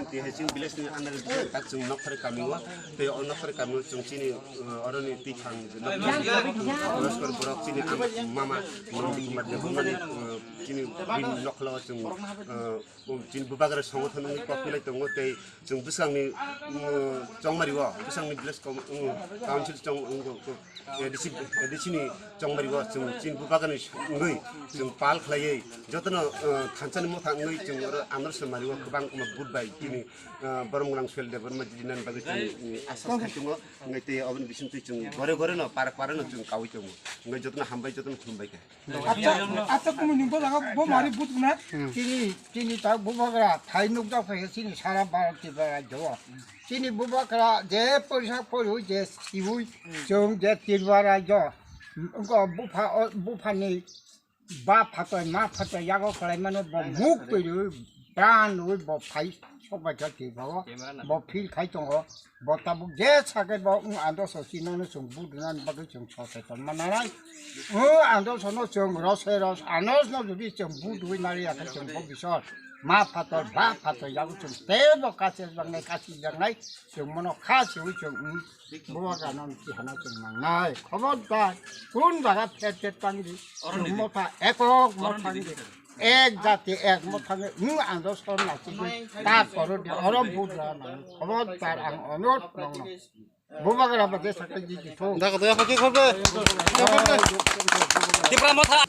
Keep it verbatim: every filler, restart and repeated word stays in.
Tei hai chini village ni under tak chwng Nokthari kami o, tei o Nokthari kami o chwng chini, uh, oroni twi thang Nokthari Loskur borok chini ama mama Mondi Kumar Debbarma ni, uh, chini bini nokla o chwng, uh, chini bubagra songothon wngwi kok pilai tongo tei chwng bwswkangni, uh, chongmari o bwswkangni village com-, uh, council chong, uh, A D C, A D C ni chongmari o chwng chini bubagra ni wngwi chwng pal khlaiwi jotono, uh, thansa ni motha wngwi chwng oro andor se mari o kwbang ma vote bai chini, uh, borom gwnang Suel Debbarma jidinani bagwi chwng, um, asa khai tongo. Wngwi tei oboni bisingtwi chwng gore gore no para para no chwng kaui tongo. Wngwi jotono hambai jotono khulumbai kha. Acha, acha, kumi ni bo jaga bo mari but na. Chini, chini ta bubagra thai nuk jak phai chini sara Bharat Tripura rajyo. Chini bubagra je porisa pori je siwi chwng je Tripura rajyo. Ngo bupha, o bupha ni ba phatoi ma phatoi yago khlai mano bo muk twi rwi bran rwi bo phai sok bai kha Tripura o. Bo phil khai tongo. Bo tabuk je sake bo wng ando so chinano chwng budunani bagwi chwng soseton mananai. Wng ando sono chwng rose ros anos no jodi chwng budui nari yakhe chwng bo bisor ma phator ba phator yago chwng tebo kache jangnai kasi jangnai chwng mono kha siwi chwng wng bubagra no chihana chwng nangnai. Khobordar kun jaga phet phet tangdi chwng motha ekok motha tangdi. Ek jati ek mothang wng ang do son na chigwi ta koro de oro budra na. Khobordar ang onot nongno. Bubagra bade sakai di di tho. Dago doya kaki khorbe. Tipra motha.